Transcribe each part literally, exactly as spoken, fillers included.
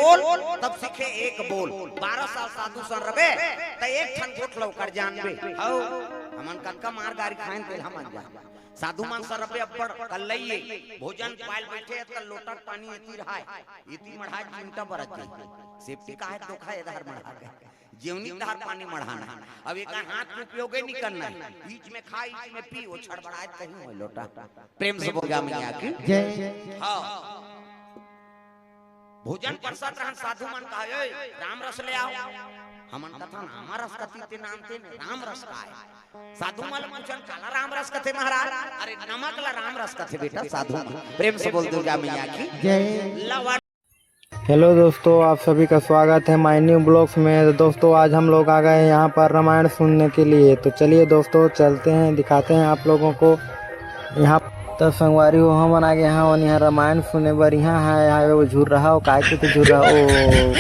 बोल, तब सीखे एक बोल। बारह साल साधु संग रबे, त एक ठन गोठ ल ओकर जानबे। हौ, हमन कतका मार गारी खाएन, तेला हमन जान। साधु मन संग रबे अब्बड़ कल्लइये, भोजन पायल बैठे, त लोटा पानी एती रहाय, एती मढ़ाय चिमटा बरत जाय। सेफ्टी काहे धोखा एधार मढ़ा के। जेवनी धार पानी मढ़ाना। अब एक हाथ के उपयोग ही नहीं करना है। बीच में खा, बीच में पी, वो छड़बड़ाए कहीं हो लोटा। प्रेम से बोल जा मैया की। जय। हाँ। भोजन परसत रहन साधु मन कहा, "ओए, राम रस ले आओ।" हमन कथन, "आमा रस कथी ते नाम ते ने, राम रस का है?" साधु मन पूछन, "काला राम रस कथे महाराज?" "अरे नमक ला राम रस कथे बेटा साधु मन।" प्रेम से बोल दुर्गा मैया की। जय। लवन हेलो दोस्तों, आप सभी का स्वागत है माय न्यू ब्लॉग्स में। तो दोस्तों, आज हम लोग आ गए हैं यहाँ पर रामायण सुनने के लिए। तो चलिए दोस्तों, चलते हैं, दिखाते हैं आप लोगों को यहाँ। तो संगवारी हो, हमन आ गए हैं और यहाँ रामायण सुने बर। यहाँ है, है वो झूर रहा हो, काय के तो झूर रहा हो,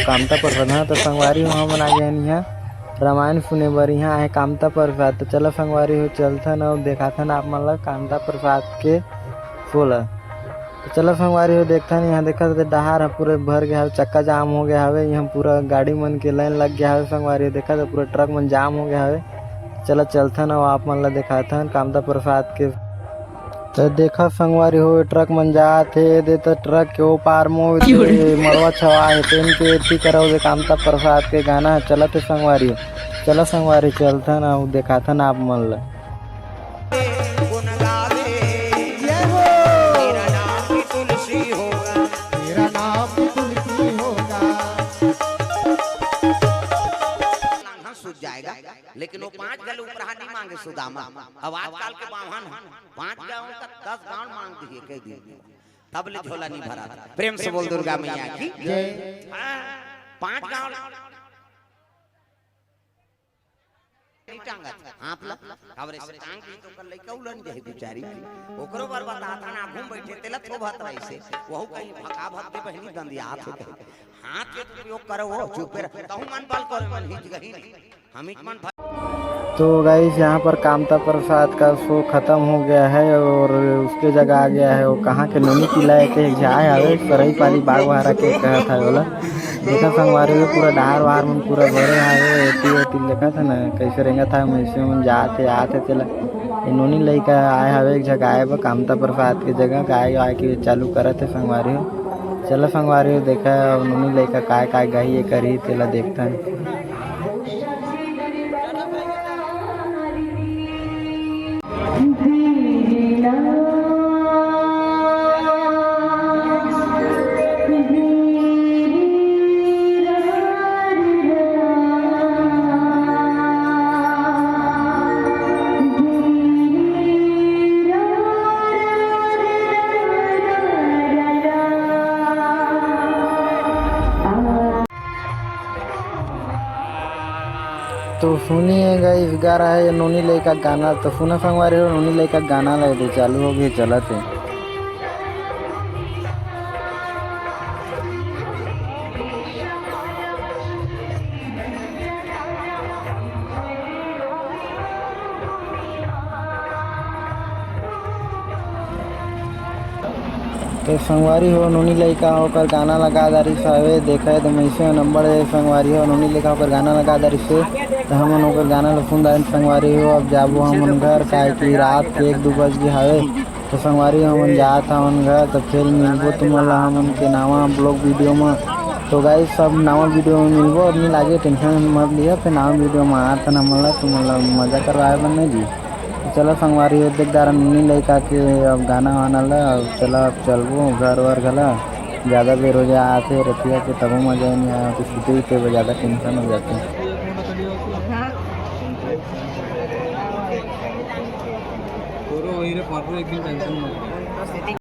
कामता प्रसाद। हाँ, तो संगवारी हो, हमन आ गए हैं यहाँ रामायण सुने बर। यहाँ है कामता प्रसाद। तो चलो संगवारी हो, चलथन और दिखाथन आप मन ला कामता प्रसाद के सोला। तो चलो संगवारी हो, देखथन, यहाँ देखत हव, डहार ह पूरा भर गया हवे, चक्का जाम हो गया हवे, यहाँ पूरा गाड़ी मन के लाइन लग गया हवे संगवारी हो, देखत हव, पूरा ट्रक मन जाम हो गया हवे। चलो चलथन, अउ आप मन ला देखाथन कामता प्रसाद के। तो देखा संगवारी हो, ट्रक मन जात हे, दे तो ट्रक के ओ पार मो दे मड़वा छवा हे, तेन के एती करव दे कामता प्रसाद के गाना ह चलत हे संगवारी हो। चलो संगवारी, चलथन, अउ देखाथन आप मन ला। गुण गावे। जय हो। तेरा नाम भी तुलसी होगा। तेरा नाम भी तुलसी होगा। नाम सूझ जाएगा, लेकिन वो पांच गल उपराहा नहीं मांगे सुदामा। अब आजकल के बाम्हन ह, पांच गांव तक दस गांव मांग दिए, कह दिए, तब ले झोला नहीं भरा। प्रेम से बोल दुर्गा मैया की। जय। हाँ, पांच गांव नहीं टांगत। हाथ ला, काबर से टांग दी तो ओकर लइका उलन जाही बिचारी। ओकरो बर बतात हन, आगू में बैठे तेला थोभत रहिसे। वहू कहीं भका भक दे बहिनी दंदियात हे कहीं। हाथ के उपयोग करो, वो चुपे रह। तहू मन बल करो, मन हिच गही नहीं। हम हिच मन भ- तो गाइस, यहाँ पर कामता प्रसाद का शो खत्म हो गया है और उसके जगह आ गया है वो कहाँ के नोनी किला है के एक झा आए हवे, सरई पाली बागवारा के कहत है ओला। देखा संगवारी हो, पूरा डहार वहार मन पूरा भरे हवे, एती ओती देखत हे ना, कैसे रेंगत हवे, मइनसे मन जात हे, आत हे, तेला। ये नोनी लइका आए हवे, एक झक आए बा कामता प्रसाद के जगह, गाय वाय के चालू करत हे संगवारी हो। चला संगवारी हो, देखा अब नोनी लइका काय काय गाही, ये करही, तेला देखथन। तो सुनिए गाइस, गा रहा है ये नोनी लइका गाना। तो सुना संगवारी हो, नोनी लइका गाना लगे चालू हो गई, चलत है। तो संगवारी हो, नोनी लइका ओकर गाना लगा दारिस हवे, देखा है तो मइसे नंबर है संगवारी हो, नोनी लइका ओकर गाना लगा दारिस हे, तो हमन ओकर गाना ल सुन दारिन संगवारी हो। अब जाबो हमन घर, काहे कि रात के एक दू बज गे हवे। तो संगवारी हो, हमन जात हवन घर, तो फिर मिलबो तुमन ला हमन के नवा ब्लॉग वीडियो म। तो गाइस, सब नवा वीडियो में मिलबो, अब नहीं लागे टेंशन मत लिया, फिर नवा वीडियो में आत हन हमन ला तुमन ला मजा करवाए बर नहीं जी। चला संगवारी हो, देख डारन नोनी लइका के अब गाना वाना ला। अब चला, अब चलबो घर वर घला, ज़्यादा बेर हो जाए आथे रतिया के, तबो मजा नहीं आए, तो सुते उते बर ज़्यादा टेंशन हो जाथे। तोरो वही रे, परसों एक दिन टेंशन मत ले।